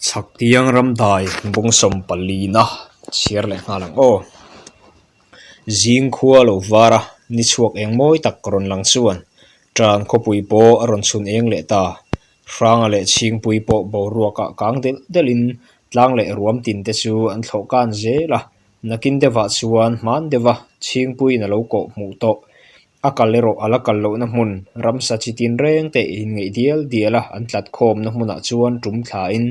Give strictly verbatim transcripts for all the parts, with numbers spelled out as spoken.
Chhak tiang ram dai bung sawm palina chhiar leh nghal ang aw. Zing khua lo vara ni chhuak eng mawi tak rawn lang chuan ṭan khawpui pawh a rawn chhun eng leh ta. Hranga leh Chhingpui pawh boruakah kang del delin tlang leh ruam tin te chu an thlawh kan zel a. Nakin deuhah chuan hman deuha Chhingpuiin a lo kawh hmuh tawh. A kal erawh a la kal lohna hmun, ramsa chi tin reng te inngeih dial diala an tlat khawmna hmunah chuan tum thlain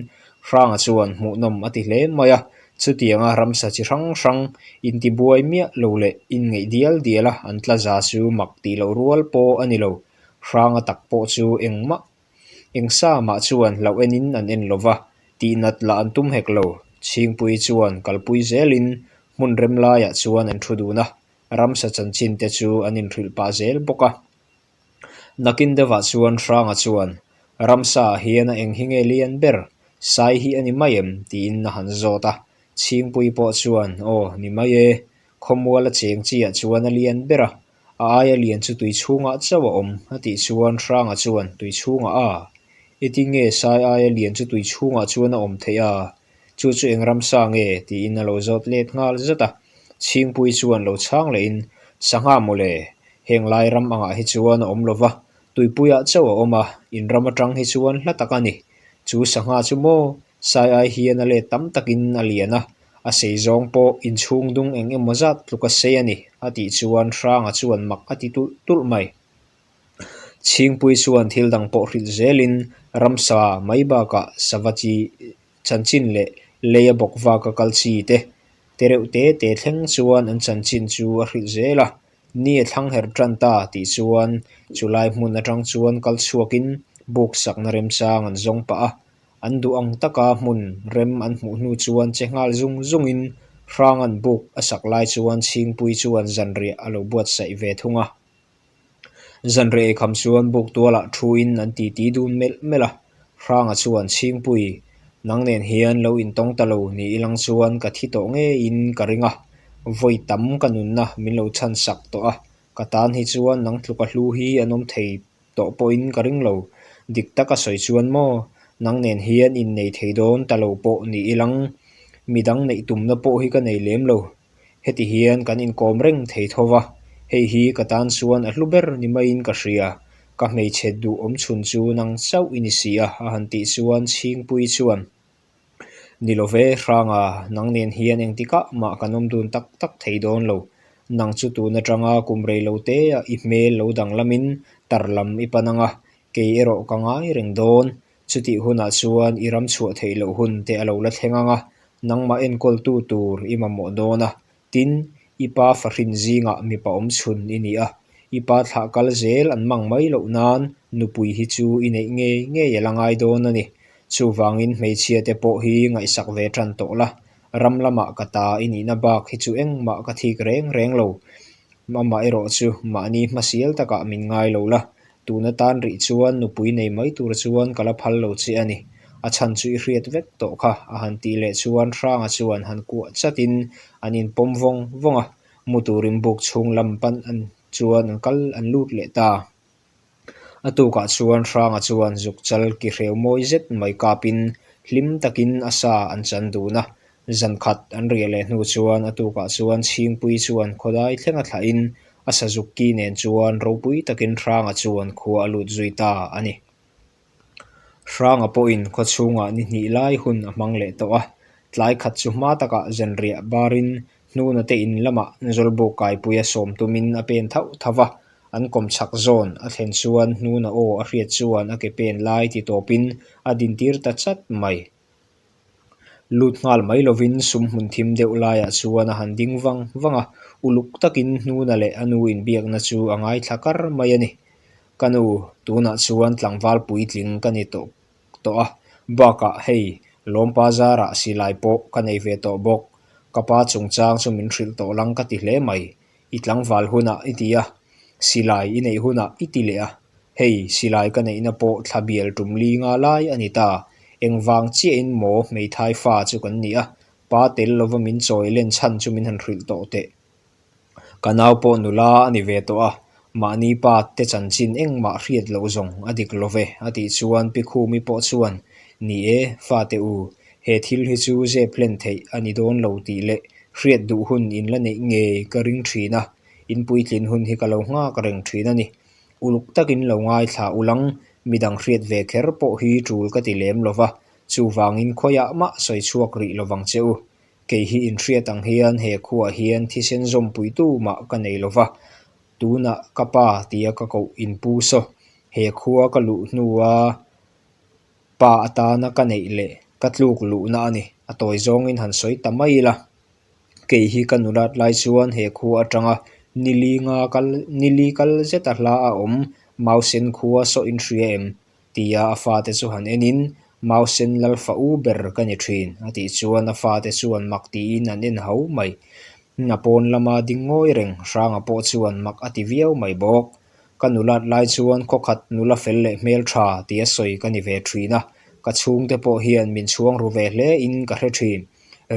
Hranga chuan hmuhnawm a ti hle mai a. Chutianga ramsa chi hrang hrang intibuai miah lo leh inngeih dial diala an tla za chu mak tih loh rual pawh a ni lo. Hranga tak pawh chu engmah engsa mah chuan lo enin an en lo va, tih nat lah an tum hek lo. Chhingpui chuan kalpui zelin hmun rem laiah chuan an thu dun a, ramsa chanchin te chu an inhrilh pah zel bawk a. Nakin deuhah chuan Hranga chuan, "Ramsa hian a eng hi nge lian ber, sai hi a ni mai em?" tiin a han zawt a. Chhingpui pawh chuan, "Aw, ni mai e, khawmuala cheng chiah chuan a lian ber a, a aia lian chu tui chhungah chauh a awm," a tih chuan Hranga chuan, "Tui chhungah a? I ti nge sai aia lian chu tui chhungah chuan a awm theih a? Chu chu eng ramsa nge?" tiin a lo zawt let nghal zat a. Chhingpui chuan lo chhang lehin, "Sangha maw le, heng lai ram angah hi chuan a awm lo va, tuipuiah chauh a awm a, in ram aṭang hi chuan hla tak a ni. Chu sangha chu maw, sai ai hian a let tam takin a lian a, a sei zawng pawh inchhung dung eng emaw zat tluka sei a ni," a tih chuan Hranga chuan mak a ti tulh tulh mai. Chhingpui chuan thil dang pawh hrilh zelin ramsa mai bakah sava chi chanchin leh leia bawk vaka kal chi te, te reuh te te thleng chuan an chanchin chu a hrilh zel a. Ni a thlang her ṭan ta tih chuan chulai hmun aṭang chuan kal chhuakin buk sakna remchang an zawng pah a. An duh ang taka hmun rem an hmuh hnu chuan che nghal zung zungin Hrangan buk a sak lai chuan Chhingpui chuan zanriah a lo buatsaih ve thung a. Zanriah ei kham chuan buk tualah thuin an titi dun melh melh a. Hranga chuan, "Chhingpui, nang nen hian lo intawng ta lo ni ilang chuan ka thi tawh ngeiin ka ring a. Vawi tam ka nunna min lo chhan sak tawh a. Ka tan hi chuan nang tluka hlu hi an awm thei tawh pawhin ka ring lo. Dik taka sawi chuan maw, nang nen hian innei thei dawn ta lo pawh ni ilang, midang neih tumna pawh hi ka nei lem lo. Heti hian kan inkawm reng thei tho va. Hei hi ka tan chuan a hlu ber ni maiin ka hria. Ka hmeichhe duh awm chhun chu nang chauh i ni si a," a han tih chuan Chhingpui chuan, "Ni lo ve Hranga, nang nen hian engtikah mah kan awm dun tak tak thei dawn lo. Nang chu tun aṭanga kum rei lo te a i hmel lo danglamin tarlam i pan ang a, kei erawh ka ngai reng dawn. Chutih hunah chuan i ram chhuah theih loh hun te a lo la thleng ang a, nangmah enkawltu tur i mamawh dawn a. Tin, i pa fahrin zingah mipa awm chhun i ni a, i pa thlah kal zel an mang mai loh nan nupui hi chu i neih ngei ngei a la ngai dawn a ni. Chuvangin hmeichhia te pawh hi ngaihsak ve ṭan tawh la, ram lamah ka ta i nihna bak hi chu engmah ka thik reng reng lo. Amaherawhchu mahni hmasial takah min ngai lo la, tun atan rih chuan nupui nei mai tur chuan ka la phal lo che a ni. A chhan chu i hriat vek tawh kha," a han tih leh chuan Hranga chuan han kuah chatin an inpawm vawng vawng a. Mu turin buk chhung lam pan an chuan an kal an lut leh ta. A tukah chuan Hranga chuan zuk chal ki hreu mawi zet mai kapin hlim takin a sa an chan dun a. Zan khat an riah leh hnu chuan a tukah chuan Chhingpui chuan khawdai thlenga thlahin a sa zuk ki nen chuan ropui takin Hranga chuan khua a lut zui ta a ni. Hranga pawhin khaw chhungah ni hnih lai hun a hmang leh tawh a. Tlai khat chu hma takah zanriah barin hnuna te in lamah zawlbuk kaipui a sawm tumin a pen thauh thauh a. An kawm chhak zawn a thlen chuan hnuna aw a hriat chuan a ke pen lai ti tawpin a din tir ta chat mai. Lut nghal mai lovin sum hmun thim deuh laiah chuan a han ding vang vang a, uluk takin hnuna leh a nu inbiakna chu a ngaithla kar mai a ni. "Ka nu, tunah chuan tlangval puitling ka ni tawh tawh a, bakah hei lawmpa zarah silai pawh ka nei ve tawh bawk. Ka pa chungchang chu min hrilh tawh lang ka ti hle mai. I tlangval hunah i ti a, silai i neih hunah i ti leh a. Hei, silai ka neihna pawh thla bial tum li nga lai a ni ta. Engvang chiahin maw hmeithai fa chu kan ni a, pa tel lova min chawi len chhan chu min han hrilh tawh teh. Ka nau pawh nula a ni ve tawh a, mahni pa te chanchin engmah hriat loh zawng a dik lo ve," a tih chuan Pikhumi pawh chuan, "Ni e, fate u, He thil hi chu zep hlen theih a ni dawn lo tih leh hriat duh hun in la neih ngei ka ring ṭhin a, in puitlin hun hi ka lo nghak reng ṭhin a ni. Uluk takin lo ngaithla u lang, midang hriat ve kher pawh hi ṭul ka ti lem lo va, chuvangin khawiah mah sawi chhuak rih lo vang che u. Kei hi in hriat ang hian he khuaah hian thisen zawmpuitu mah ka nei lo va, tunah ka pa tia ka koh in pu saw. He khua ka luh hnua pa atana ka neih leh ka tluk luhna a ni, a tawi zawngin han sawi ta mai ila. Kei hi ka nulat lai chuan he khua atanga ni li nga kal, ni li kal zeta hla a awm Mausen khua saw in hria em? Tia a fate chu han enin, Mausen lal fa u ber ka ni ṭhin, a tih chuan a fate chuan mak tiin an en hau mai. A pawn lama ding ngawi reng, Hranga pawh chuan mak a ti viau mai bawk. Ka nulat lai chuan khaw khat nula fel leh hmelṭha tia sawi ka ni ve ṭhin a, ka chhungte pawh hian min chhuang ru ve hle in ka hre ṭhin.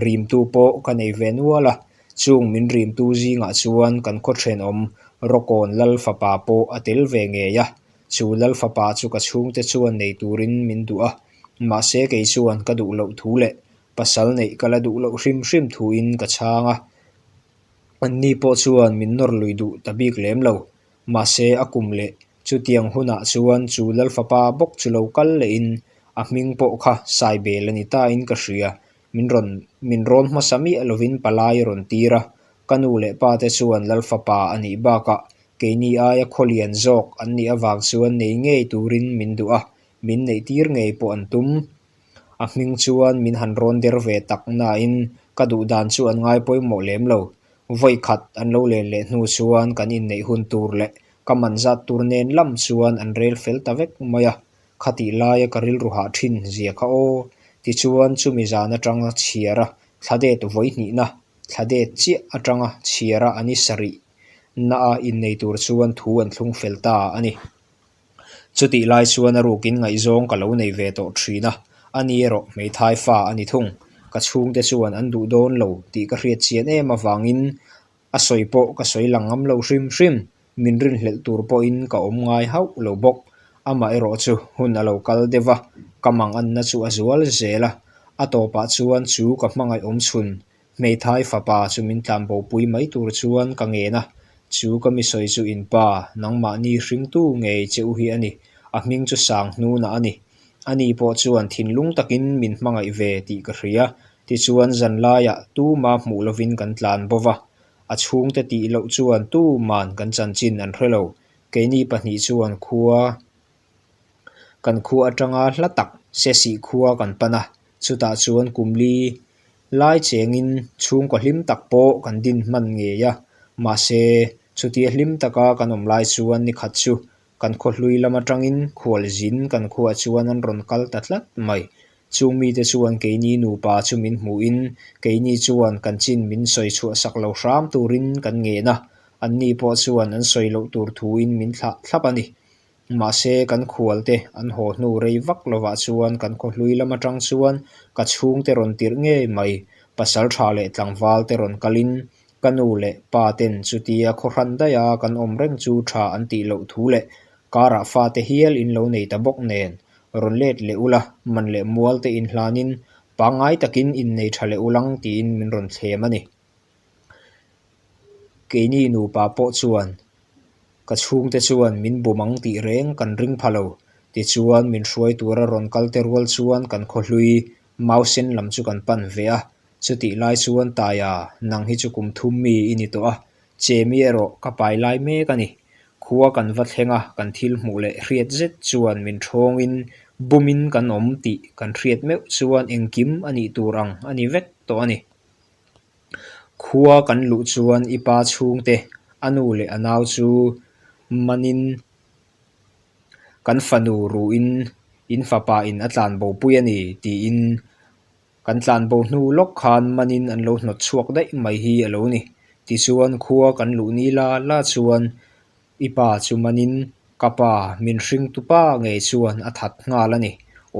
Rimtu pawh ka nei ve nual a, chung min rimtu zingah chuan kan khaw ṭhenawm Rawkawn lal fapa pawh a tel ve ngei a. Chu lal fapa chu ka chhungte chuan nei turin min duh a, mahse kei chuan ka duh loh thu leh pasal neih ka la duh loh hrim hrim thuin ka chhang a. Anni pawh chuan min nawr lui duh ta bik lem lo. Mahse a kum leh chutiang hunah chuan chu lal fapa bawk chu lo kal lehin a hming pawh kha Saibel a ni ta in ka hria. Min rawn, min rawn hmasa miah lovin palai a rawn tir a. Ka nu leh pate chuan lal fapa a nih bakah keini aia khaw lian zawk an nih avang chuan nei ngei turin min duh a, min neih tir ngei pawh an tum. A hming chuan min han rawn der ve tak nain ka duh dan chu an ngai pawimawh lem lo. Vawi khat an lo len leh hnu chuan kan inneih hun tur leh ka man zat tur nen lam chuan an rel fel ta vek mai a. Khatih laia ka rilru hah ṭhin zia kha aw. Tichuan chumi zan atanga chhiara thla det vawi hnihna, thla det chiah atanga chhiara a ni sarih na a innei tur chuan thu an thlung fel ta a ni. Chutih lai chuan a rukin ngaihzawng ka lo nei ve tawh ṭhin a, ani erawh hmeithai fa a ni thung. Ka chhungte chuan an duh dawn lo tih ka hriat chian em avangin a sawi pawh ka sawi lang ngam lo hrim hrim, min rinhlelh tur pawhin ka awm ngai hauh lo bawk. Amaherawhchu hun a lo kal deuh a, ka manganna chu a zual zel a, a tawpah chuan chu ka hmangaih awm chhun, hmeithai fapa chu min tlanbopui mai tur chuan ka ngen a. Chu ka mi sawi chu in pa, nangmahni hringtu ngei che u hi a ni, a hming chu Sanghnuna a ni. Ani pawh chuan thinlung takin min hmangaih ve tih ka hria, tichuan zanlaiah tuma hmuh lovin kan tlan bo va. A chhungte tih loh chuan tuman kan chanchin an hre lo. Keini pahnih chuan khua, kan khua atanga hla tak Sesih khua kan pan a, chutah chuan kum li lai chengin chhungkaw hlim tak pawh kan din hman ngei a. Mahse, chutia hlim taka kan awm lai chuan ni khat chu kan khaw hlui lam atangin khualzin kan khuaah chuan an rawn kal ta tlat mai. Chung mite chuan keini nupa chu min hmuhin keini chuan kan chin min sawi chhuah sak lo hram turin kan ngen a, anni pawh chuan an sawi loh tur thuin min thlah thlap a ni. Mahse, kan khualte an haw hnu rei vak lovah chuan kan khaw hlui lam atang chuan ka chhungte rawn tirh ngei mai. Pasalṭha leh tlangvalte rawn kalin ka nu leh paten chutia khaw hran daia kan awm reng chu ṭha an tih loh thu leh karah fate hial in lo nei ta bawk nen, rawn let leh ula, man leh mualte inhlanin pangngai takin innei ṭha leh ulang tiin min rawn thlem a ni. Keini nupa pawh chuan ka chhungte chuan min bumang tih reng kan ring pha lo. Tichuan min hruai tura rawn kalte rual chuan kan khaw hlui Mausen lam chu kan pan ve a. Chutih lai chuan, Taia, nang hi chu kum thum mi i ni tawh a, che mi erawh ka pai lai mek a ni. Khua kan va thleng a, kan thil hmuh leh hriat zet chuan min ṭhawngin bumin kan awm tih kan hriat meuh chuan engkim a nih tur ang a ni vek tawh a ni. Khua kan luh chuan i pa chhungte, a nu leh a nau chu manin kan fanu ruin in fapa in a tlanbopui a ni tiin kan tlanbo hnu lawk khan manin an lo hnawt chhuak daih mai hi a lo ni. Tichuan khua kan luh ni la la chuan i pa chu manin ka pa min hringtu pa ngei chuan a that nghal a ni.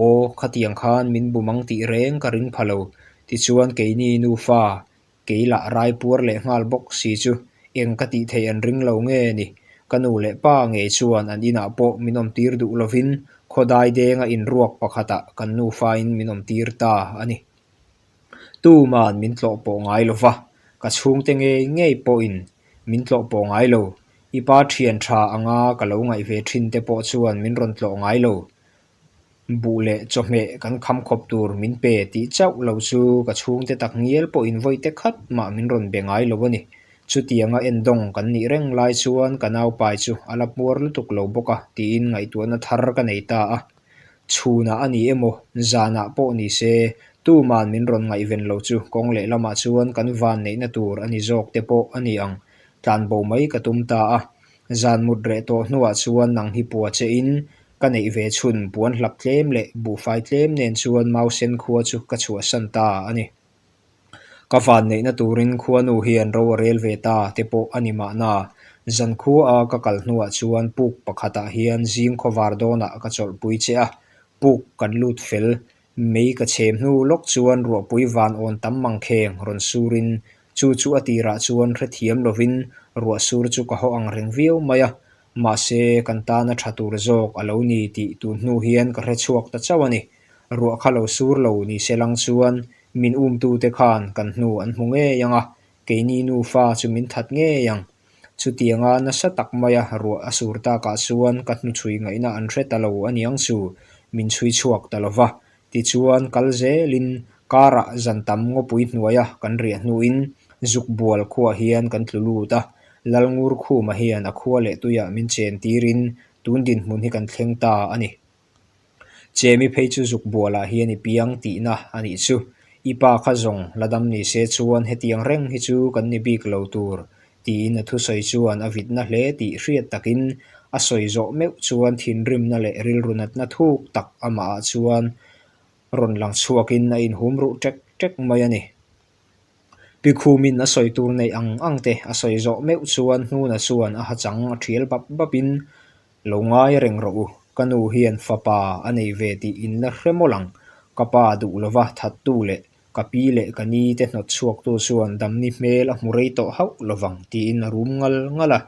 Aw, khatiang khan min bumang tih reng ka ring pha lo. Tichuan keini nufa, kei lah rai puar leh nghal bawk si chu, eng ka tih theih an ring lo nge ni. Ka nu leh pa ngei chuan an inah pawh min awmtir duh lovin, khaw dai denga inruak pakhatah kan nufain min awmtir ta a ni. Tuman min tlawh pawh ngai lo va, ka chhungte ngei ngei pawhin min tlawh pawh ngai lo. I pa ṭhian ṭha anga ka lo ngaih ve ṭhin te pawh chuan min rawn tlawh ngai lo. Buh leh chawhmeh kan kham khawp tur min pe tih chauh lo chu ka chhungte tak ngial pawhin vawi te khat mah min rawn be ngai lo a ni. Chutianga endawng kan nih reng lai chuan ka naupai chu a la puar lutuk lo bawk a, tiin ngaihtuahna thar ka nei ta a. Chhunah a ni emaw, zanah pawh ni se, tuman min rawn ngaihven lo chu kawng leh lamah chuan kan van neihna tur a ni zawk te pawh a ni ang. Tlan bo mai ka tum ta a. Zan mut reh tawh hnuah chuan nang hi pua chein ka neih ve chhun puan hlap tlem leh buhfai tlem nen chuan Mausen khua chu ka chhuahsan ta a ni. Ka van neihna turin khuanu hian ro a rel ve ta te pawh a ni mahna, zan khua a ka kal hnuah chuan puk pakhatah hian zing khawvar dawnah ka chawlhpui che a. Puk kan lut fel, mei ka chhem hnu lawk chuan ruahpui van awn tam mang kheng rawn surin, chu chu a tirah chuan hrethiam lovin ruah sur chu ka haw ang reng viau mai a. Mahse, kan tana ṭha tur zawk a lo ni tih tun hnu hian ka hre chhuak ta chauh a ni. Ruah kha lo sur lo ni se lang chuan min umtute khan kan hnu an hmu ngei ang a, keini nufa chu min that ngei ang. Chutianga nasa tak maia ruah a sur takah chuan ka hnu chhui ngaihna an hre ta lo a ni ang chu, min chhui chhuak ta lo va. Tichuan kal zelin karah zan tam ngawpui hnuaia kan riah hnuin Zukbual khuaah hian kan tlu lut a, Lalngur khuma hian a khua leh tuiah min chen tirin tun dinhmun hi kan thleng ta a ni. Chemi phei chu Zukbualah hian i piang tihna a nih chu. I pa kha zawng la dam ni se chuan hetiang reng hi chu kan ni bik lo tur, tiin a thusawi chuan a vitna hle tih hriat takin a sawi zawh meuh chuan thinrimna leh rilru natna thuk tak amahah chuan rawn lang chhuakin a inhum ruh ṭek ṭek mai a ni. Pi Khumin a sawi tur neih ang ang te a sawi zawh meuh chuan Hnuna chuan a ha chang a ṭhial bap bapin, "Lo ngai reng rawh u, ka nu hian fapa a nei ve tih in la hre mawlh ang, ka pa duh lova thattu leh ka pi leh ka ni te hnawt chhuaktu chuan damni hmel a hmu rei tawh hauh lovang," tiin a rum ngal ngal a.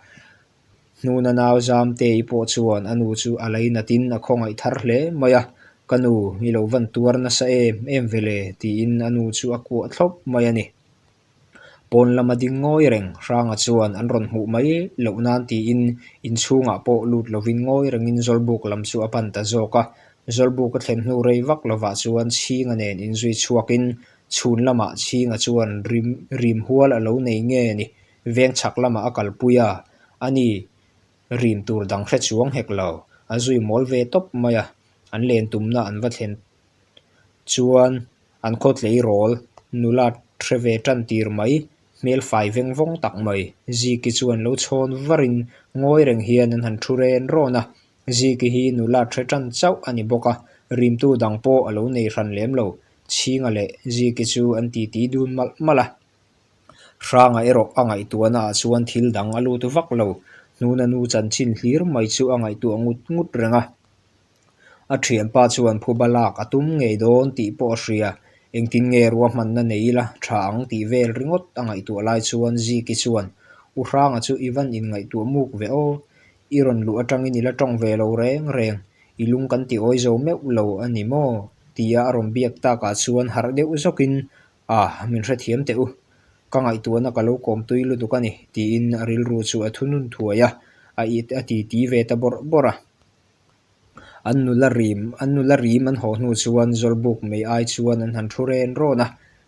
Hnuna nau Zamtei pawh chuan a nu chu a lainatin a khawngaih thar hle mai a, "Ka nu, i lo van tuar nasa em em ve le," tiin a nu chu a kuah thlawp mai a ni. Pawn lama ding ngawi reng Hranga chuan an rawn hmuh mai loh nan tiin inchhungah pawh lut lovin ngawi rengin Zawlbuk lam chu a pan ta zawk a. Zawlbuk a thlen hnu rei vak lovah chuan Chhinga nen inzui chhuakin chhun lamah Chhinga chuan rim, rim hual a lo nei nge ni, veng chhak lamah a kalpui a, a ni rim tur dang hre chuang hek lo, a zui mawl ve tawp mai a. An len tumna an va thlen chuan an khawtlei rawl nula hre ve ṭan tir mai, hmel fai veng vawng tak mai. Ziki chuan lo chhawn varin ngawi reng hian an han thu ren rawn a. Ziki hi nula hre ṭan chauh a ni bawk a, rimtu dang pawh a lo nei hran lem lo. Chhinga leh Ziki chu an titi dun malh malh a. Hranga erawh a ngaihtuahnaah chuan thil dang a lut vak lo. Hnuna nu chanchin hlir mai chu a ngaihtuah ngut ngut reng a. A ṭhianpa chuan phuba lak a tum ngei dawn tih pawh a hria. Engtin nge ruahmanna nei ila ṭha ang tih vel ringawt a ngaihtuah lai chuan Ziki chuan, "U Hranga chu i van inngaihtuah muk ve aw. I rawn luh aṭangin i la ṭawng ve lo reng reng. I lung kan ti awi zo meuh lo a ni maw?" tia a rawn biak takah chuan harh deuh zawkin, "A, min hrethiam teh u. Ka ngaihtuahna ka lo kawm tui lutuk a ni," tiin a rilru chu a thunun thuai a, a it, a titi ve ta bawrh bawrh a. An nula rim, an nula rim an haw hnu chuan Zawlbuk mei ai chuan an han thu ren rawn a.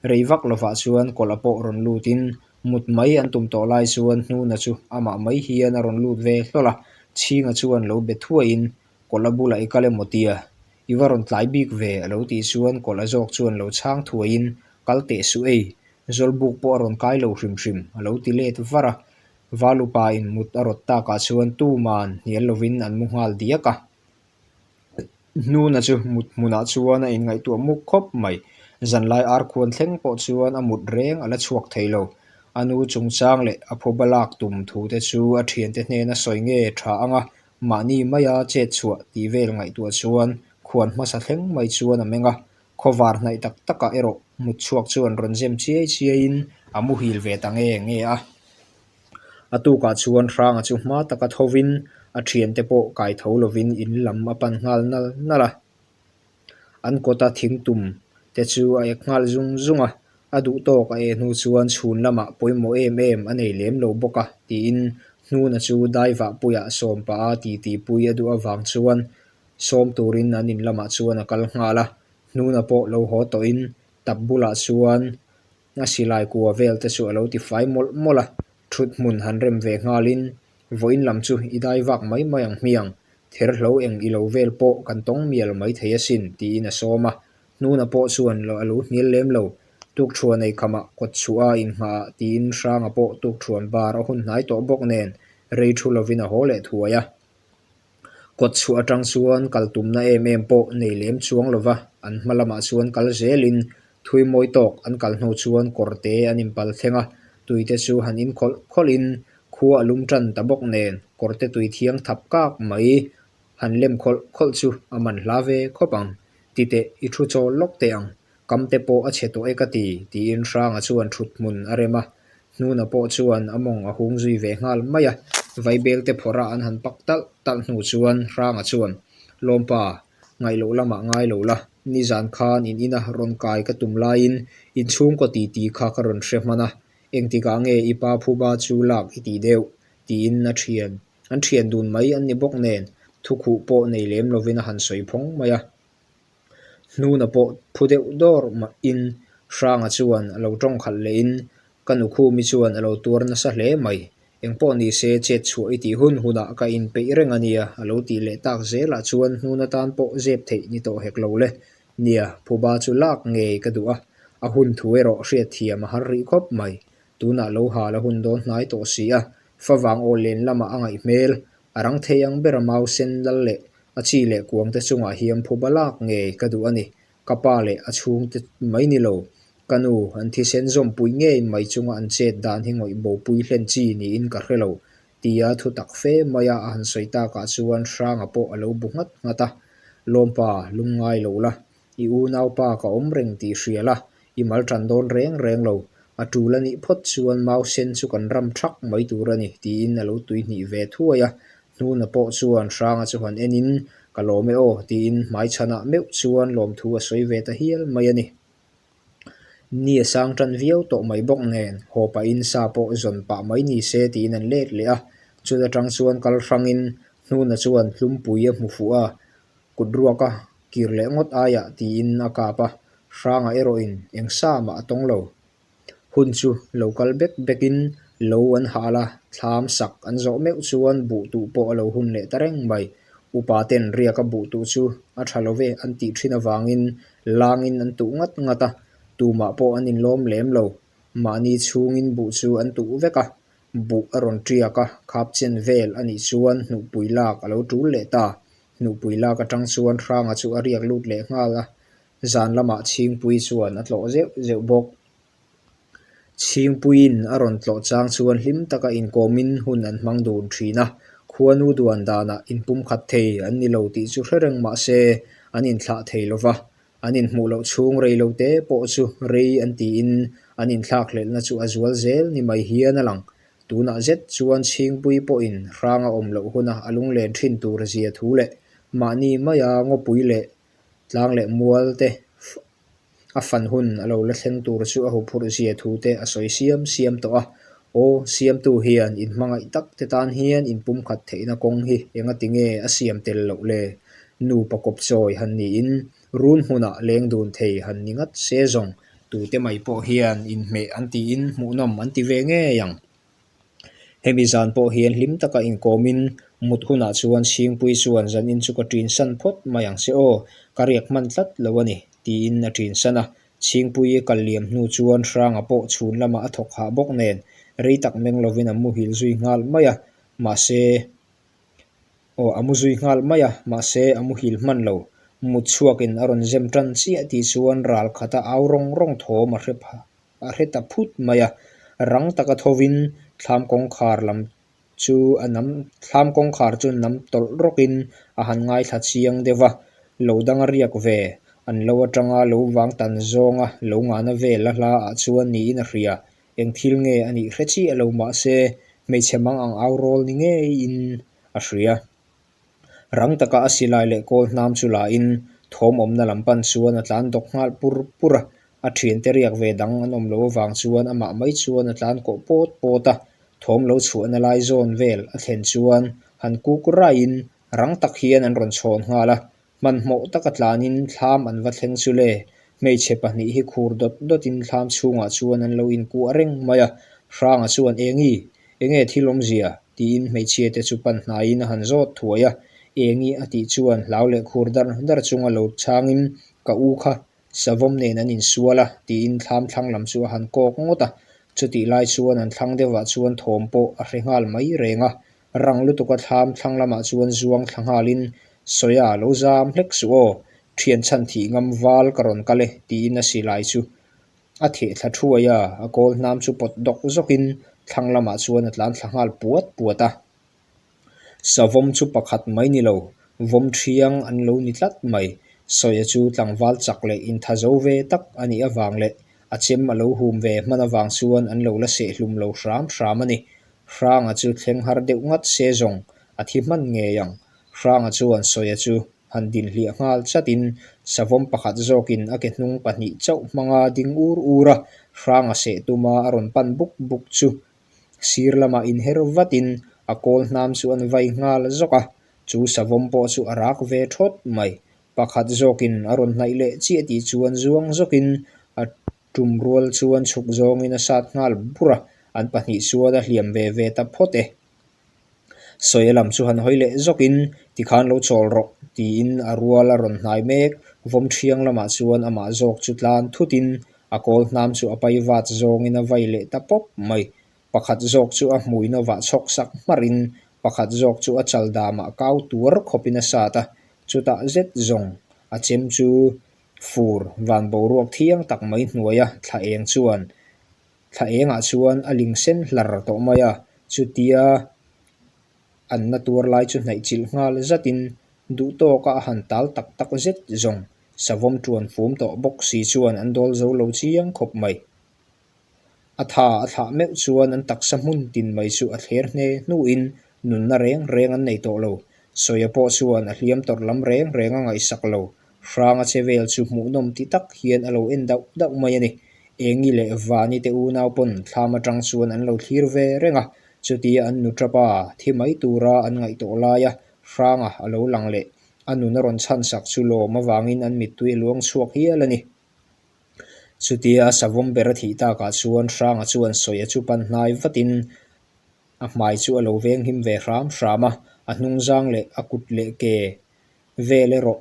Rei vak lovah chuan kawlh a pawh rawn lutin mut mai an tum tawh lai chuan Hnuna chu amah mai hian a rawn lut ve hlawl a. Chhinga chuan lo be thuaiin, "Kawlh a bulah i kal emaw tia? I va rawn tlai bik ve," a lo tih chuan kawlh a zawk chuan lo chhang thuaiin, "Kal teh suh ei, Zawlbuk pawh a rawn kai lo hrim hrim," a lo ti let var a. Valupa in mut a rawt takah chuan tuman hnial lovin an mu nghal diak a. Hnuna chu mut hmunah chuan a inngaihtuah muk khawp mai. Zanlai ar khuan thleng pawh chuan a mut reng a la chhuak thei lo. A nu chungchang leh a phuba lak tum thu te chu a ṭhiante hnena sawi nge ṭha anga, mahni maia chet chhuah tih vel ngaihtuah chuan khuan hmasa thleng mai chuan a meng a. Khawvar hnaih tak takah erawh mut chhuak chuan rawn zem chiai chiaiin a muhil ve ta nge nge a. A tukah chuan Hranga chu hma taka thovin a ṭhiante pawh kai tho lovin in lam a pan nghal nal nal a. An kawta thing tum te chu a ek nghal zung zung a, A duh tawk a e hnu chuan chhun lamah pawimawh em em a nei lem lo bawk a, tiin Hnuna chu daivah puiah sawm pah a, titi pui a duh avang chuan sawm turin an in lamah chuan a kal nghal a. Hnuna pawh lo haw tawhin tap bulah chuan a silai kua vel te chu a lo tifai mawlh mawlh a. Thut hmun han rem ve nghalin, "Vawiin lam chu i daivak mai mai ang hmiang, ther hlo eng i lo vel pawh kan tawng mial mai thei asin," tiin a sawm a. Hnuna pawh chuan lo, a lo hnial lem lo. Tukṭhuan ei khamah kawtchhuah a innghah, tiin Hranga pawh tukṭhuan bar a hun hnai tawh bawk nen, rei thu lovin a haw leh thuai a. Kawtchhuah aṭang chuan kal tumna em em pawh nei lem chuang lo va, an hma lamah chuan kal zelin thui mawi tawk an kal hnu chuan kawrte an inpal thleng a, tuite chu han in khawlh khawlhin khua a lum ṭan ta bawk nen, kawrte tui thiang thap kak mai han lem khawlh khawlh chu a man hla ve khawp ang. "Ti teh, i thu chawl lawk teh ang, kam te pawh a chhe tawh e ka ti," tiin Hranga chuan thut hmun a rem a. Hnuna pawh chuan a mawng a hung zui ve nghal mai a. Vaibel te phawrha an han pak talh talh hnu chuan Hranga chuan, "Lawmpa, ngaih loh lamah ngai lo la, nizan khan in ina rawn kai ka tum laiin inchhungkaw titi kha ka rawn hre hman a, engtikah nge i pa phuba chu lak i tih deuh?" tiin a ṭhian, an ṭhian dun mai an ni bawk nen, thukhuh pawh nei lem lovin a han sawi phawng mai a. Hnuna pawh phu deuh dawr ma-, in Hranga chuan a lo ṭawng khalh lehin, "Ka nukhumi chuan a lo tuar nasa hle mai. Engpawh ni se, chet chhuah i tih hun hunah ka inpeih reng a nia," a lo tih leh tak zelah chuan Hnuna tan pawh zep theih ni tawh hek lo le. "Nia, phuba chu lak ngei ka duh a, a hun thu erawh hriat thiam a har rih khawp mai. Tunah lo hal a hun dawn hnai tawh si a, favang awl len lamah a ngaih hmel, a rang thei ang bera mau sen lal leh a chi leh kuang te chungah hian phuba lak ngei ka duh a ni. Ka pa leh a chhungte mai ni lo, ka nu an thisen zawmpui ngei mai chunga an chet dan hi ngawih bo pui hlen chi niin ka hre lo," tia thutak fe maia a han sawi takah chuan Hranga pawh a lo bu nghat nghat a. "Lawmpa, lungngai lo la, i unaupa ka awm reng tih hria la, i mal ṭan dawn reng reng lo, a tul a nih phawt chuan mau sen chu kan ram thak mai tur a ni," tiin a lo tui hnih ve thuai a. Hnuna pawh chuan Hranga chu han enin, "Ka lawm e aw," tiin hmai chhanah meuh chuan lawmthu a sawi ve ta hial mai a ni. Ni a sang ṭan viau tawh mai bawk nen, hawpa in sa pawh zawn pah mai ni se tiin an let leh a. Chuta ṭang chuan kal hrangin Hnuna chuan tlumpui a hmu fuh a, kut ruaka kir leh ngawt aiah tiin a kap a. Hranga erawhin eng sa mah a tawng lo. Hun chu lo kal bek bekin lo an hal a, thlam sak an zawh meuh chuan buh tuh pawh a lo hun leh ta reng mai. Upa ten riaka buh tuh chu a ṭha lo ve an tih ṭhin avangin langin an tuh ngat ngat a, tumah pawh an inlawm lem lo. Mahni chhungin buh chu an tuh vek a, buh a rawn ṭiak a, khap chen vel a nih chuan hnuhpui lak a lo tul leh ta. Hnuhpui lak aṭang chuan Hranga chu a riak lut leh nghal a, zan lamah Chhingpui chuan a tlawh zeuh zeuh bawk. Chhingpuiin a rawn tlawh chang chuan hlim taka inkawmin hun an hmang dun ṭhin a, khuanu duan danah inpumkhat thei an ni lo tih chu hre reng mah se, an inthlah thei lo va. An inhmuh loh chhung rei lo te pawh chu rei an tiin an inthlak hlelhna chu a zual zel ni mai hian a lang. Tunah zet chuan Chhingpui pawhin Hranga awm loh huna a lunglen ṭhin tur zia thu leh mahni maia ngawpui leh tlang leh mual te a fan hun a lo la thleng tur chu a huphurh zia thu te a sawi siam siam tawh a. Aw, siamtu hian inhmangaih tak te tan hian inpumkhat theihna kawng hi engatinge a siam tel loh le? Nupa kawp chawi han niin run hmunah leng dun thei han ni ngat se zawng, tute mai pawh hian inhmeh an tiin hmuhnawm an ti ve ngei ang. Hemi zan pawh hian hlim taka inkawmin mut hunah chuan Chhingpui chuan, "Zanin chu ka ṭinsan phawt mai ang se aw, ka riak hman tlat lo a ni," tiin a ṭinsan a. Chhingpui kal liam hnu chuan Hranga pawh chhun lamah a thawk hah bawk nen, rei tak meng lovin a muhil zui nghal mai a, mahse, aw, a mu zui nghal mai a, mahse a muhil hman lo. Mut chhuakin a rawn zem ṭan chiah tih chuan ral khata au rawng rawng thawm a hre pha-, a hre ta phut mai a. Rang taka thovin thlam kawngkhar lam chu a nam, thlam kawngkhar chu nam tawlh rawkin a han ngaithla chiang deuh a. Lo dang a riak ve, an lo aṭanga lo vang tan zawnga lo ngana vel a hla ah chuan niin a hria. Eng thil nge a nih hre chiah lo, mahse hmeichhe mang ang au rawl ni ngeiin a hria. Rang taka a silai leh kawl hnam chu lain thawm awmna lam pan chuan a tlan dawk nghal pur pur a. A ṭhiante riak ve dang an awm lo avang chuan amah mai chuan a tlan kawh pawt pawt a. Thawm lo chhuahna lai zawn vel a thlen chuan han kuk raiin rang tak hian an rawn chhawn nghal a. Hmanhmawh taka tlanin thlam an va thleng chu le. Hmeichhe pahnih hi khur dawt dawtin thlam chhungah chuan an lo inkuah reng mai a. Hranga chuan, "Eng nge, eng nge thil awmzia?" tiin hmeichhiate chu pan hnaiin a han zawt thuai a. "Eng nge?" a tih chuan hlau leh khur dar dar chunga lo chhangin, "Ka u kha Savawm nen an insual a," tiin thlam thlang lam chu a han kawk ngawt a. Chutih lai chuan an thlang deuhah chuan thawm pawh a hre nghal mai reng a. Rang lutuka thlam thlang lamah chuan zuang thla nghalin Sawia, "Lo zam hlek suh aw, ṭhian chhan thih ngam val ka rawn kal e," tiin a silai chu a theh thla thuai a, a kawl hnam chu pawt dawk zawkin thlang lamah chuan a tlan thla nghal puat puat a. Savawm chu pakhat mai ni lo, vawm thiang an lo ni tlat mai. Sawia chu tlangval chak leh intha zo ve tak a nih avang leh a chem a lo hum ve hman avang chuan an lo la seh hlum lo hram hram a ni. Hranga chu thleng har deuh ngat se zawng a thi hman ngei ang. Hranga chuan Sawia chu han din hliah nghal chatin, savawm pakhat zawkin a ke hnung pahnih chauh hmanga ding ur ur a, Hranga seh tuma a rawn pan buk buk chu sir lama inher vatin a kawl hnam chu an vai nghal zawk a, chu savawm pawh chu a rak ve thawt mai. Pakhat zawkin a rawn hnaih leh chiah tih chuan zuang zawkin a tum rual chuan chhuk zawngin a sat nghal bur a, an pahnih chuan a hliam ve ve ta phawt e. Sawia lam chu han hawi leh zawkin, "Tikhan lo chawl rawh," tiin a rual a rawn hnai mek. Vawm thiang lamah chuan amah zawk chu tlan thutin a kawl hnam chu a pai vat zawngin a vai leh ta pawp mai. Pakhat zawk chu a hmui novah chhawk sak hmarin pakhat zawk chu a chal damah kau tuar khawpin a sat a, chutah zet zawng a chem chu fur van boruak thiang tak mai hnuaia thla eng chuan, thla engah chuan a ling sen hlar tawh mai a, chutia an na tuar lai chu hnaih chilh nghal zatin duh tawka a han tal tak tak zet zawng, savawm ṭuan fum tawh bawk si chuan an dawl zo lo chiang khawp mai. A tha a thlah meuh chuan an taksa hmun tin mai chu a thler hne hnuin nunna reng reng an nei tawh lo. Sawia pawh chuan a hliam tawrh lam reng reng a ngaihsak lo. Hranga che vel chu hmuhnawm ti tak hian a lo en dauh dauh mai a ni. Eng nge leh Vani te unau pawn thlam aṭang chuan an lo thlir ve reng a. Chutia an nu ṭapa thi mai tura an ngaih tawh laia Hranga a lo lang leh a nun a rawn chhan sak chu lawm avangin an mittui a luang chhuak hial a ni. Chutia savawm ber a thih takah chuan Hranga chuan Sawia chu pan hnai vatin a hmai chu a lo veng him ve hram hram a, a hnungzang leh a kut leh ke vel erawh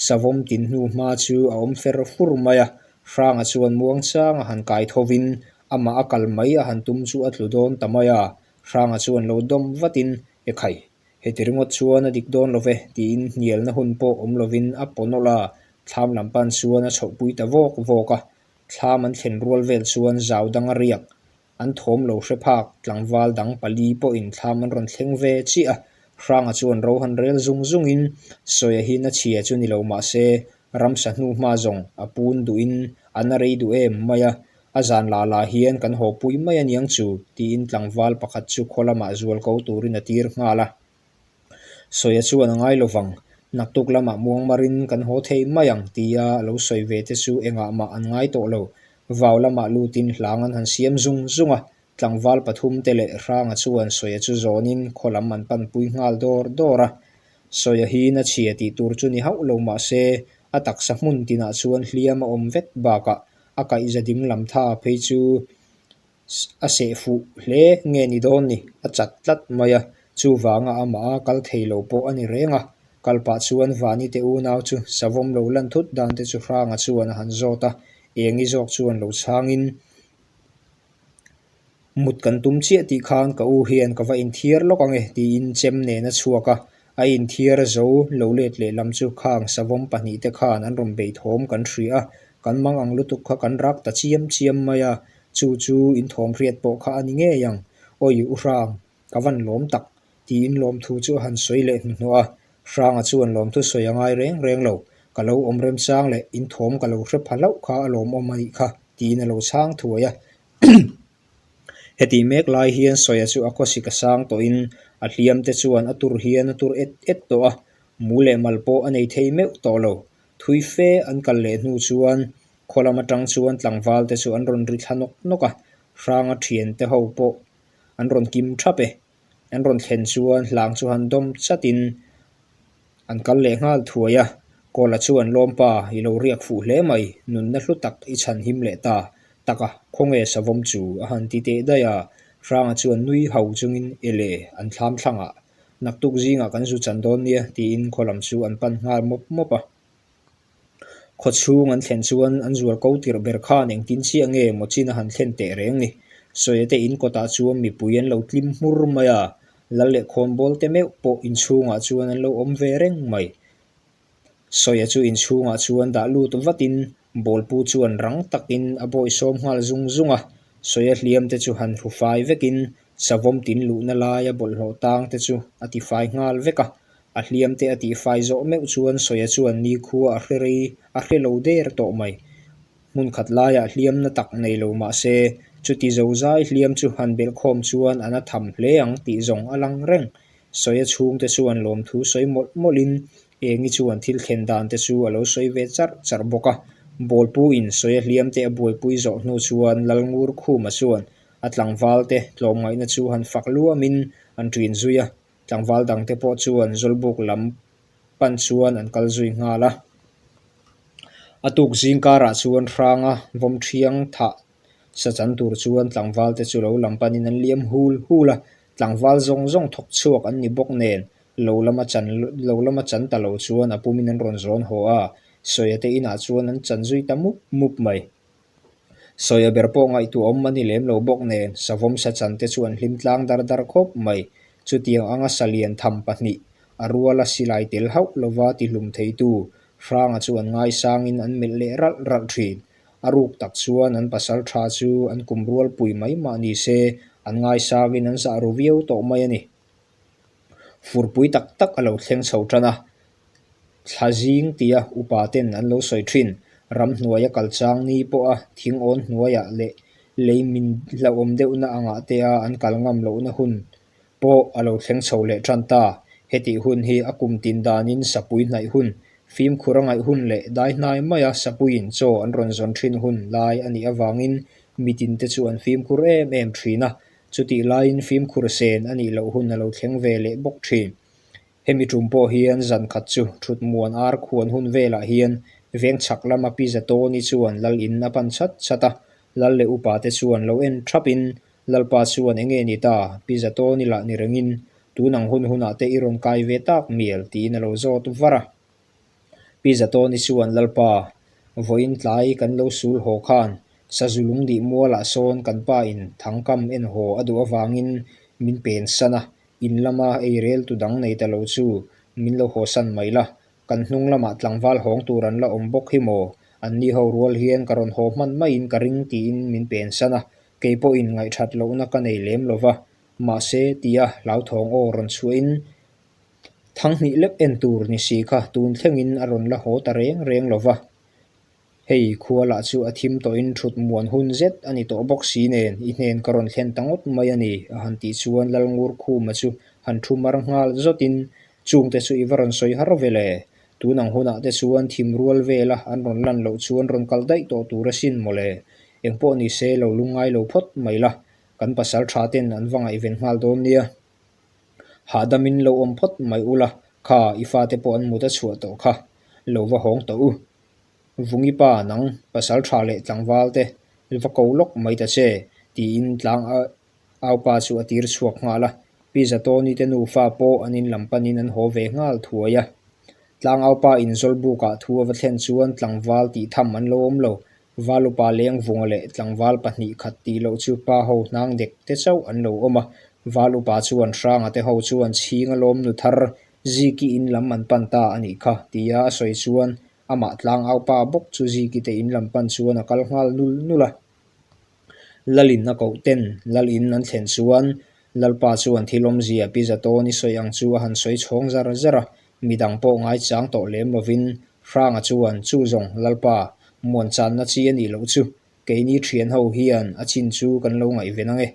savawm tin hnu hma chu a awm fer fur mai a. Hranga chuan muang chang a han kai thovin amah a kal mai a han tum chu a tlu dawn ta mai a. Hranga chuan lo dawm vatin, "E khai, heti ringawt chuan a dik dawn lo ve," tiin hnialna hun pawh awm lovin a paw nawlh a, thlam lam pan chuan a chhohpui ta vawk vawk a. Thlam an thlen rual vel chuan zau dang a riak, an thawm lo hre phak tlangval dang pali pawhin thlam an rawn thleng ve chiah a. Hranga chuan ro han rel zung zungin, Sawia hi na chhia chu ni lo mah se, ramsa hnu hma zawng a pun duhin a na rei duh em mai a, a zan la la hian kan hawpui mai a niang chu, tiin tlangval pakhat chu khaw lamah zualko turin a tir nghal a. Sawia chuan a ngai lo vang, naktuk lamah muang marin kan haw thei mai ang, tia a lo sawi ve te chu engah mah an ngai tawh lo. Vau lamah lutin hlang an han siam zung zung a, tlangval pathum te leh Hranga chuan Sawia chu zawnin khaw lam an panpui nghal dawr dawr a. Sawia hi na chhia tih tur chu ni hauh lo mah se, a taksa hmun tinah chuan hliam a awm vet bakah a kaihza ding lam tha phei chu a seh fuh hle nge ni dawn ni, a chat tlat mai a, chuvanga amah a kal thei lo pawh a ni reng a. Kal pah chuan Vani te unau chu savawm lo lan thut dan te chu Hranga chuan a han zawt a, eng nge zawk chuan lo chhangin, "Mut kan tum chiah tih khan ka u hian ka va inthiar lawk ang e," tiin chem nen a chhuak a, a inthiar zo lo let leh lam chu khang savawm pahnih te khan an rawn bei thawm kan hria a, kan mang ang lutuk kha kan rak ta chiam chiam mai a, chu chu in thawm hriat pawh kha a ni ngei ang. "Awi u Hrang, ka van lawm tak," tiin lawmthu chu a han sawi leh hnuhnawh a. Hranga chuan lawmthu sawi a ngai reng reng lo, "Ka lo awm remchang leh in thawm ka lo hre pha hlauh kha a lawmawm a nih kha," tiin a lo chhang thuai a. Hetih mek lai hian Sawia chu a khawsik a sang tawhin a hliam te chuan a tur hian a tur et et tawh a, mu leh mal pawh a nei thei meuh tawh lo. Thui fe an kal leh hnu chuan Khaw lam atang chuan tlangval te chu an rawn ri thla nawk nawk a, Hranga ṭhiante ho pawh an rawn kim thap e. An rawn thlen chuan hlang chu han dawm chatin an kal leh nghal thuai a. Kawla chuan, "Lawmpa, i lo riak fuh hle mai, nunna hlu tak i chhan him leh ta, taka khawnge Savawm chu?" a han ti teh daih a. Hranga chuan nui hau chungin, "Ele, an thlam thlangah naktuk zingah kan zu chan dawn nia," tiin khaw lam chu an pan nghal mawp mawp a. Khaw chhung an thlen chuan an zual ko tirh ber khan engtin chiah nge Mawchina han thlen teh reng ni. Sawia te in kawtah chuan mipui an lo tlim hmur mai a, lal leh khawnbawl te meuh pawh in chhungah chuan an lo awm ve reng mai. Sawia chu in chhungah chuan dah lut vatin bawlpu chuan rang takin a bawi sawm nghal zung zung a. Sawia hliam te chu han hru fai vekin Savawm tin luhna laia bawlhhlawh tang te chu a tifai nghal vek a. A hliam te a tihfai zawh meuh chuan Sawia chuan nikhua a hre rei, a hre lo der tawh mai. Hmun khat laiah hliamna tak nei lo mah se, chuti zozai hliam chu han belhkhawm chuan a na tham hle ang tih zawng a lang reng. Sawia chhungte chuan lawmthu sawi mawlh mawlhin Engi chuan thil thlen dan te chu a lo sawi ve char char bawk a. Bawlpuin Sawia hliam te a buaipui zawh hnu chuan Lalngur Khuma chuan a tlangval te tlawmngaihna chu han fak luamin an ṭin zui a. Tlangval dangte pawh chuan Zawlbuk lam pan chuan an kal zui nghal a. A tuk zingkarah chuan Hranga vawm thiang thah sa chan tur chuan tlangval te chu lo lam panin an liam hul hul a. Tlangval zawng zawng thawk chhuak an ni bawk nen, lo lama chan, lo lama chan ta lo chuan a pumin an rawn zawn haw a. Sawia te inah chuan an chan zui ta mup mup mai. Sawia ber pawh ngaihtuah awm a ni lem lo bawk nen, Savawm sa chan te chu an hlim tlang dar dar khawp mai. Chutiang anga sa lian tham pahnih a ruala silai tel hauh lova tihlum theitu Hranga chu an ngaisangin an melh leh ralh ralh ṭhin. A ruk tak chuan an pasalṭha chu an kum rualpui mai mah ni se, an ngaisangin an zah ru viau tawh mai a ni. Furpui tak tak a lo thleng chho ṭan a. Thla zing tia upa ten an lo sawi ṭhin, ram hnuaia kal chang ni pawha thing awn hnuaiah leh leimin hlauhawm deuhna angah te a an kal ngam lohna hun pawh a lo thleng chho leh ṭan ta. Hetih hun hi a kum tin danin sapui hnaih hun, fimkhur a ngaih hun leh dai hnai maia sapuiin chaw an rawn zawn ṭhin hun lai a nih avangin mitinte chu an fimkhur em em ṭhin a. Chutih laiin fimkhur sen a nih loh hun a lo thleng ve leh bawk ṭhin. Hemi ṭum pawh hian zan khat chu ṭhutmuan ar khuan hun velah hian veng chhak lama Pi Zatawni chuan lal in a pan chat chat a, lal leh upa te chuan lo en thapin, Lalpa chuan, "Eng nge ni ta, Pi Zatawni lah ni rengin, tun ang hun hunah te i rawn kai ve tak mial," tiin a lo zawt var a. Pi Zatawni chuan, "Lalpa, vawiin tlai kan lo sul haw khan, sazu lung dih mualah sawn kan pa in thangkam en haw a duh avangin min pensan a, in lama eireltu dang nei ta lo chu min lo hawsan mai la, kan hnung lamah tlangval hawng tur an la awm bawk hi maw, anni ho rual hian ka rawn haw hman maiin ka ring," tiin min pensan a, kei pawhin ngaihṭhat lohna ka nei lem lo va. Mahse, tia hlauthawng aw rawn chhuahin, "Thang hnih lek en tur ni si kha, tun thlengin a rawn la haw ta reng reng lo va. Hei khua lah chu a thim tawhin ṭhutmuan hun zet a ni tawh bawk si nen, i hnen ka rawn thlen ta ngawt mai a ni," a han tih chuan Lalngur Khuma chu han ṭhu mar nghal zawtin, "Chungte chu i va rawn sawi har ve le. Tun ang hunah te chuan thim rual vela an rawn lan loh chuan rawn kal daih tawh tur a sin maw le. Engpawh ni se, lo lungngai lo phawt mai la, kan pasalṭha ten an va ngaihven nghal dawn nia. Hahdamin lo awm phawt mai ula, kha i fate pawh an mut a chhuah tawh kha, lo va hawng tawh u. Vungi pa, nang pasalṭha leh tlangval te va ko lawk mai ta che," tiin tlang a, aupa chu a tir chhuak nghal a. Pi Zatawni te nufa pawh an in lam panin an haw ve nghal thuai a. Tlang aupa in Zawlbukah thu a va thlen chuan tlangval tih tham an lo awm lo. Val upa leng vunga leh tlangval pahnih khat tih loh chu pa ho hnang dek te chauh an lo awm a. Val upa chuan Hranga te ho chuan chhinga lawm nu thar Ziki in lam an pan ta a nih kha, tia a sawi chuan amah tlang aupa bawk chu Ziki te in lam pan chuan a kal nghal nul nul a. Lalin a koh ten, lal in an thlen chuan Lalpa chuan thil awmzia Pi Zatawni sawi ang chu a han sawi chhawng zar zar a, midang pawh ngai chang tawh lem lovin, Hranga chuan, "Chu zawng, Lalpa, muan channa chi a nih loh chu, keini ṭhian ho hian a chin chu kan lo ngaihven ang e,"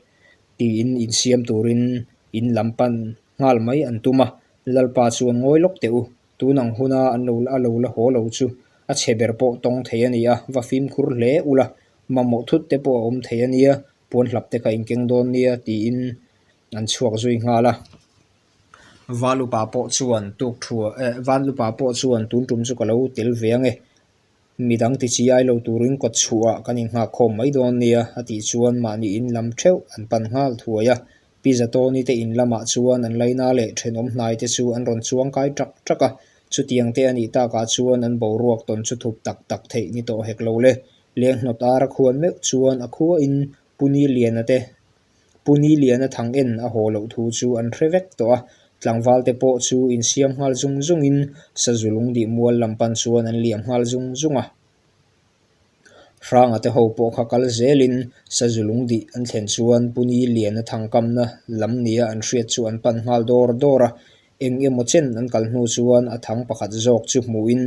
tiin insiam turin in lam pan nghal mai an tum a. Lalpa chuan, "Ngawi lawk teh u, tun ang huna an lo, a lo la haw lo chu, a chhe ber pawh tawng thei a ni a, va fimkhur hle ula, mamawh thut te pawh a awm thei a nia, puan hlap te kha inkeng dawn nia, tiin an chhuak zui nghal a. Valupa pawh chuan tuk thua, eh, Valupa pawh chuan tun ṭum chu ka lo tel ve ang e. Midang ti chi ai lo turin kawtchhuah kan inngak khawm mai dawn nia, a tih chuan mahni in lam theuh an pan nghal thuai a. Pi Zatawni te in lamah chuan an laina leh ṭhenawm hnai te chu an rawn chuang kai ṭak ṭak a. Chutiang te a nih takah chuan an boruak tawn chu thup tak tak theih ni tawh hek lo le. Lenghnawt ar a khuan meuh chuan a khua in Pu Niliana te, Pu Niliana thang en a haw loh thu chu an hre vek tawh a. Tlangval te pawh chu insiam nghal zung zungin Sazu Lungdih mual lam pan chuan an liam nghal zung zung a. Hranga te ho pawh kha kal zelin Sazu Lungdih an thlen chuan Pu Niliana thang kamna lam nia an hriat chu an pan nghal dawr dawr a. Eng emaw chen an kal hnu chuan a thang pakhat zawk chu hmuhin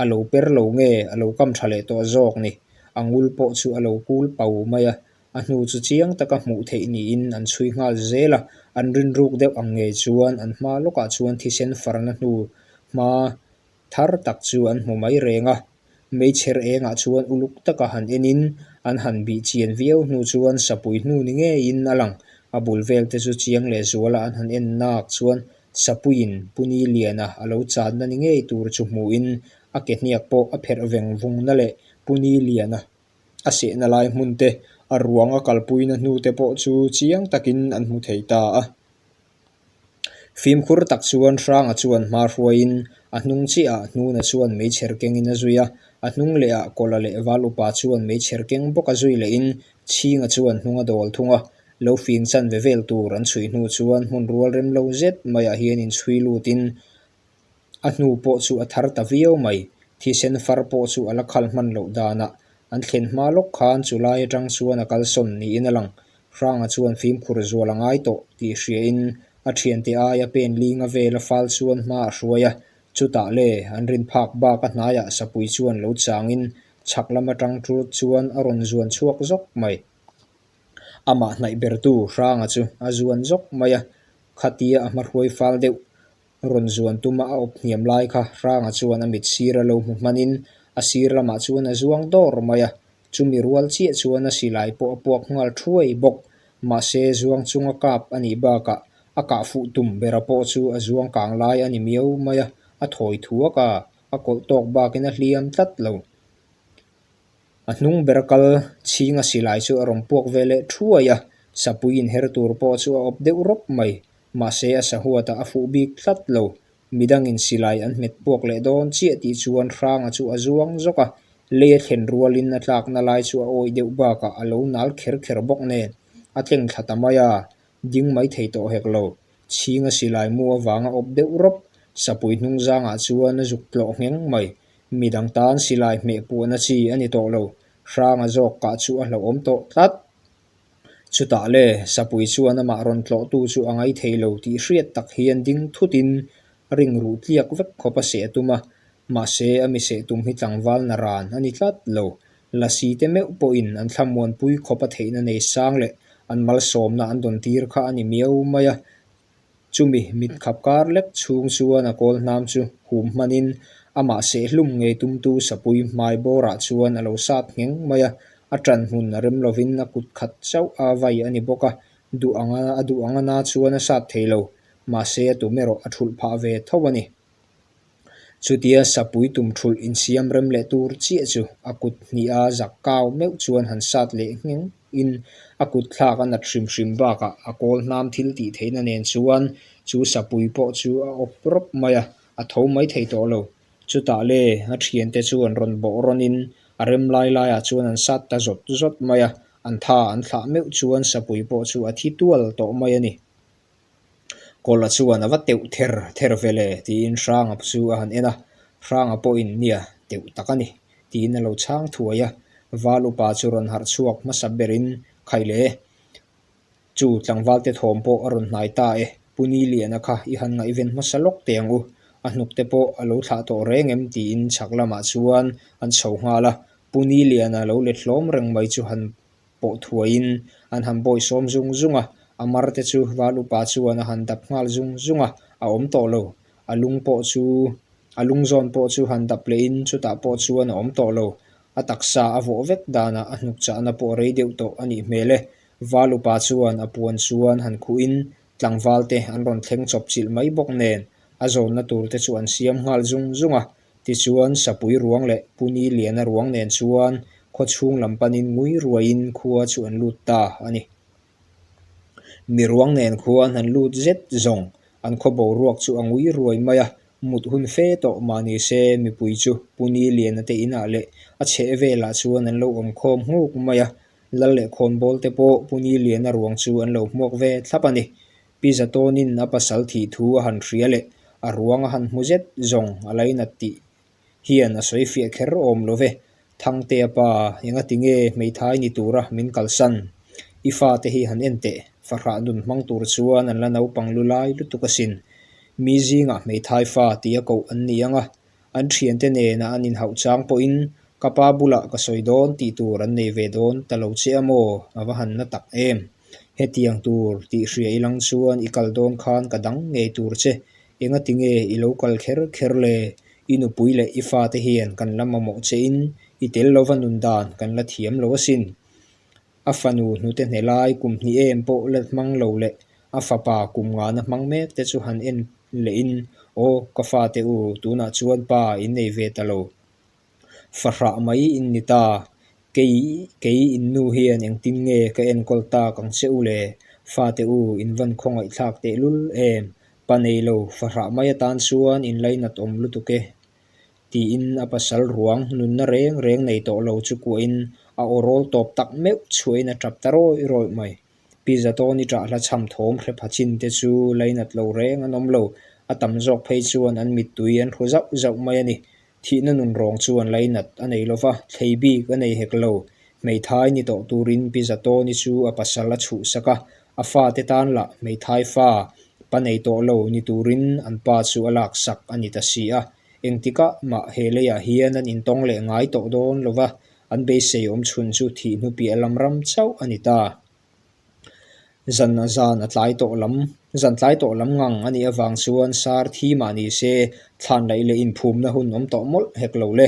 a lo per lo nge a lo kam ṭha leh tawh zawk ni. A ngul pawh chu a lo kul pau mai a. A hnu chu chiang taka hmuh theih niin an chhui nghal zel a, an rinruk deuh ang ngei chuan an hma lawkah chuan thisen farna hnu hma thar tak chu an hmu mai reng a. Meichher engah chuan uluk taka han enin an han bih chian viau hnu chuan sapui hnu ni ngeiin a lang. A bul vel te chu chiang leh zuala an han en nak chuan sapuiin Pu Niliana a lo channa ni ngei tur chu hmuhin a ke hniak pawh a pherh veng vungna leh Pu Niliana a sehna lai hmun te, a ruanga kalpuina hnu te pawh chu chiang takin an hmu thei ta a. Fimkhur tak chuan Hranga chuan hma hruaiin a hnung chiah a, hnuna chuan meichher kengin a zui a, a hnung lehah Kawla leh Val upa chuan meichher keng bawk a zui lehin Chhinga chuan hnung a dawl thung a, lo fing chan ve vel tur an chhui hnu chuan hmun rual rem lo zet maiah hian inchhui lutin, a hnu pawh chu a thar ta viau mai. Thisen far pawh chu a la khal hman loh danah an thlen hma lawk khan chu lai aṭang chuan a kalsawn niin a lang. Hranga chuan fimkhur zual a ngai tawh tih hriain a ṭhiante aia pen linga vel a fal chuan hma a hruai a. Chutah le an rin phak bak a hnaiah sapui chuan lo changin chhak lam aṭang ṭut chuan a rawn zuan chhuak zawk mai. Amah hnaih bertu Hranga chu a zuan zawk mai a, khatia a hmahruai fal deuh. Rawn zuan tuma a awp hniam lai kha Hranga chuan a mit sira lo hmu hmanin a sir lamah chuan a zuang dawr mai a. Chumi rual chiah chuan a silai pawh a puak nghal thuai bawk. Mahse, zuang chunga kap a nih bakah a kah fuh tum bera pawh chu a zuang kang lai a ni miau mai a, a thawi thuak a, a kawlh tawk bakin a hliam tlat lo. A hnung ber kal Chhinga silai chu a rawn puak ve leh thuai a, sapui inher tur pawh chu a awp deuh rawp mai. Mahse, a sahuatah a fuh bik tlat lo. Midangin silai an hmet puak leh dawn chiah tih chuan Hranga chu a zuang zawk a, lei a thlen rualin a tlakna lai chu a awih deuh bakah a lo nal kher kher bawk nen a tleng thla ta mai a. Ding mai thei tawh hek lo. Chhinga silai mu avanga awp deuh rawp, sapui hnung zangah chuan a zuk tlawh ngheng mai. Midang tan silai hmeh puahna chi a ni tawh lo. Hranga zawk kah chu a hlauhawm tawh tlat. Chutah le, sapui chuan amah rawn tlawhtu chu a ngai thei lo tih hriat tak hian ding thutin ring ruh tliak vek khawp a seh a tum a. Mahse, a mi seh tum hi tlangval naran a ni tlat lo. Lasi te meuh pawhin an thlamuanpui khawpa theihna nei sang leh an malsawmna an dawn tir kha a ni miau mai a. Chumi mit khap kar lek chhung chuan a kawl hnam chu hum hmanin amah seh hlum ngei tumtu sapui hmai bawrah chuan a lo sat ngheng mai a. A ṭan hmun a rem lovin a kut khat chauh a vai a ni bawk a. Duh anga, a duh anga na chuan a sat thei lo. Mahse, a tum erawh a thulh phah ve tho a ni. Chutia sapui tum thulh insiam rem leh tur chiah chu a kut hniha zak kau meuh chuan han sat leh ngheng in a kut thlak a nat hrim hrim bakah a kawl hnam thil tih theihna nen chuan chu sapui pawh chu a awp rawp mai a, a tho mai thei tawh lo. Chutah le a ṭhiante chuan rawn bawh rawnin a rem lai laiah chuan an sat ta zawt zawt mai a, an tha an thlah meuh chuan sapui pawh chu a thi tual tawh mai a ni. Kawla chuan a va teuh ther ther ve le, tiin Hranga chu a han en a. Hranga pawhin, nia, teuh tak a ni, tiin a lo chhang thuai a. Val upa chu rawn harh chhuak hmasa berin, khai le, chu tlangval te thawm pawh a rawn hnai ta e, Pu Niliana kha i han ngaihven hmasa lawk teh ang u, a hnuk te pawh a lo thlah tawh reng em, tiin chhak lamah chuan an chho nghal a. Pu Niliana lo let hlawm reng mai chu han pawh thuaiin an han bawi sawm zung zung a, a mar te chu Val upa chuan a han dap nghal zung zung a, a awm tawh lo. A lung pawh chu A lungzawn pawh chu han dap lehin chutah pawh chuan a awm tawh lo. A taksa a vawh vek dana a hnuk chahna pawh rei deuh tawh a nih hmel e. Val upa chuan a puan chuan han khuhin tlangvalte an rawn thleng chawp chilh mai bawk nen a zawnna turte chu an siam nghal zung zung a. Tichuan, Sapui ruang leh Pu Niliana ruang nen chuan khawchhung lam panin ngui ruaiin khua chu an lut ta a ni. Mi ruang nen khuan han lut zet zawng, an khaw boruak chu a ngui ruai mai a, mut hun fe tawh mah ni se, mipui chu Pu Niliana te inah leh a chheh velah chuan an lo awm khawm nghuk mai a. Lal leh khawnbawl te pawh Pu Niliana ruang chu an lo hmuak ve thlap a ni. Pi Zatonin a pasal thih thu a han hria leh a ruang a han hmu zet zawng a lainat tih hian a sawi fiah kher awm lo ve. Thangtea pa, engatinge hmeithai ni tura min kalsan? I fate hi han en teh, fahrah nun hmang tur chuan an la naupang lu lai lutuk asin. Mi zingah hmeithai fa tia koh an ni ang a, an ṭhiante nena an inhauh chang pawhin ka pa bulah ka sawi dawn tih tur an nei ve dawn ta lo che a maw, a va han na tak em. Hetiang tur tih hria ilang chuan i kal dawn khan ka dang ngei tur che. Engatinge i lo kal kher kher le? I nupui leh i fate hian kan la mamawh chein i tel lova nun dan kan la thiam lo asin. A fanu hnute hnelai kum hnih em pawh la hmang lo leh a fapa kum ngana hmang mek te chu han en lehin, aw, ka fate u, tunah chuan pa in nei ve ta lo. Fahrah mai in ni ta. Kei, kei in nu hian engtin nge ka enkawl ta kang che u le? Fate u, in van khawngaihthlak teh lul em. Pa nei lo, fahrah mai atan chuan in lainat awm lutuk e. Tiin a pasal ruang nunna reng reng nei tawh lo chu kuahin a awrawl tawp tak meuh chhuahin a ṭap ta rawih rawih mai. Pi Zatawni ṭah hla chham thawm hre pha chin te chu lainat lo reng an awm lo. A tam zawk phei chuan an mittui an hru zauh zauh mai a ni. Thihna nun rawng chuan lainat a nei lo va, thlei bik a nei hek lo. Hmeithai ni tawh turin Pi Zatawni chu a pasal a chhuhsak a, a fate tan lah hmeithai fa, pa nei tawh lo ni turin an pa chu a laksak a ni ta si a. Engtikah mah he leiah hian an intawng leh ngai tawh dawn lo va, an beisei awm chhun chu thih hnupiah lam ram chauh a ni ta. Zan a zan a tlai tawh lam, zan tlai tawh lam ngang a nih avang chuan sar thi mah ni se, thlan laih leh inphumna hun awm tawh mawlh hek lo le.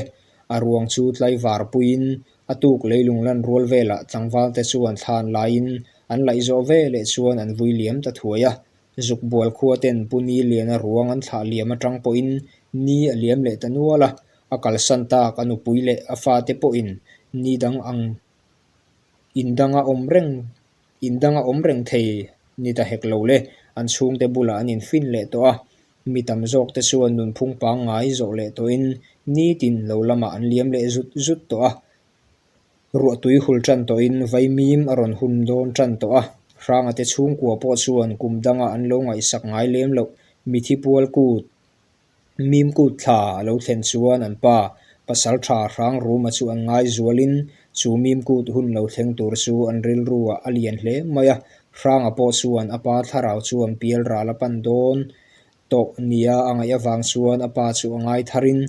A ruang chu tlaivar puiin a tuk leilung lan rual velah tlangvalte chuan thlan laiin an laih zawh ve leh chuan an vui liam ta thuai a. Zukbual khuaten Pu Niliana ruang an thlah liam aṭang pawhin ni a liam leh ta nual a, a kalsan tak a nupui leh a fate pawhin ni dang ang, in danga awm reng, in danga awm reng thei ni ta hek lo le, an chhungte bulah an infin leh tawh a. Mi tam zawkte chuan nunphung pangngai zawh leh tawhin nitin lo lamah an liam leh zut zut tawh a. Ruahtui hul ṭan tawhin vaimim a rawn hun dawn ṭan tawh a. Hranga te chhungkua pawh chuan kum danga an lo ngaihsak ngai lem loh, mithi pual kut, mim kut thla a lo thlen chuan an pa, pasalṭha Hrang Ruma chu an ngai zualin, chu mim kut hun lo thleng tur chu an rilruah a lian hle mai a. Hranga pawh chuan a pa thlarau chu an pial ral a pan dawn tawh nia a ngaih avang chuan a pa chu a ngai tharin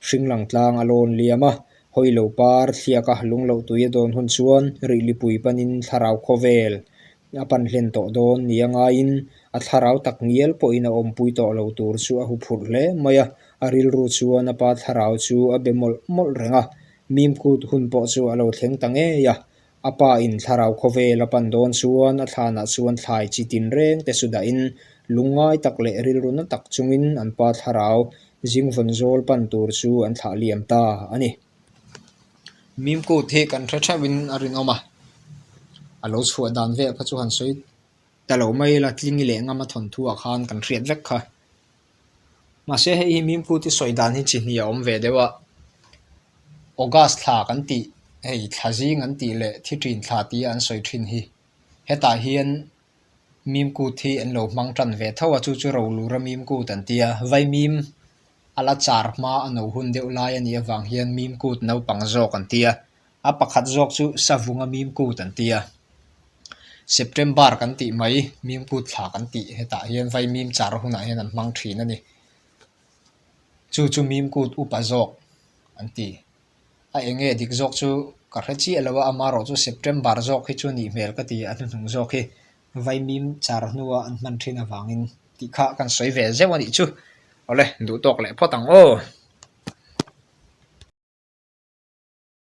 hringlang tlang a lawn liam a, hawi lo par thliaka lungloh tui a dawn hun chuan rihlipui panin thlarau khawvel a pan hlen tawh dawn nia ngaiin a thlarau tak ngial pawhin a awmpui tawh lo tur chu a huphurh hle mai a, a rilru chuan a pa thlarau chu a be mawlh mawlh reng a, mim kut hun pawh chu a lo thleng ta ngei a. A pa in thlarau khawvel a pan dawn chuan a thlanah chuan thlai chi tin reng te chu dahin lungngai tak leh rilru na tak chungin an pa thlarau zing vawn zawl pan tur chu an thlah liam ta a ni. Mim kut hi kan hre theuhin a rinawm a, a lo chhuah dan vel kha chu han sawi ta lo mai ila, tling i leh ngam a thawn thuah khan kan hriat vek kha. Mahse, hei hi mim kut hi sawi dan hi chi hnih a awm ve deuh a. August thla kan tih, hei thla zing an tih leh thi ṭin thla tia an sawi ṭhin hi. Hetah hian mim kut hi an lo hmang ṭan ve tho a, chu chu Rolura mim kut an tia. Vaimim a la char hma a no hun deuh lai a nih avang hian mim kut naupang zawk an tia. A pakhat zawk chu Savunga mim kut an tia. September kan tih mai, mim kut thla kan tih. Hetah hian vaimim char hunah hian an hmang ṭhin a ni. Chu chu mim kut upa zawk an ti. A eng nge dik zawk chu ka hre chiah lo a, amarawh chu September zawk hi chu nih hmel ka ti a, a hnuhnung zawk hi vaimim char hnua an hman ṭhin avangin tih kha kan sawi ve zeuh a nih chu. Awle, duhtawk leh phawt ang aw.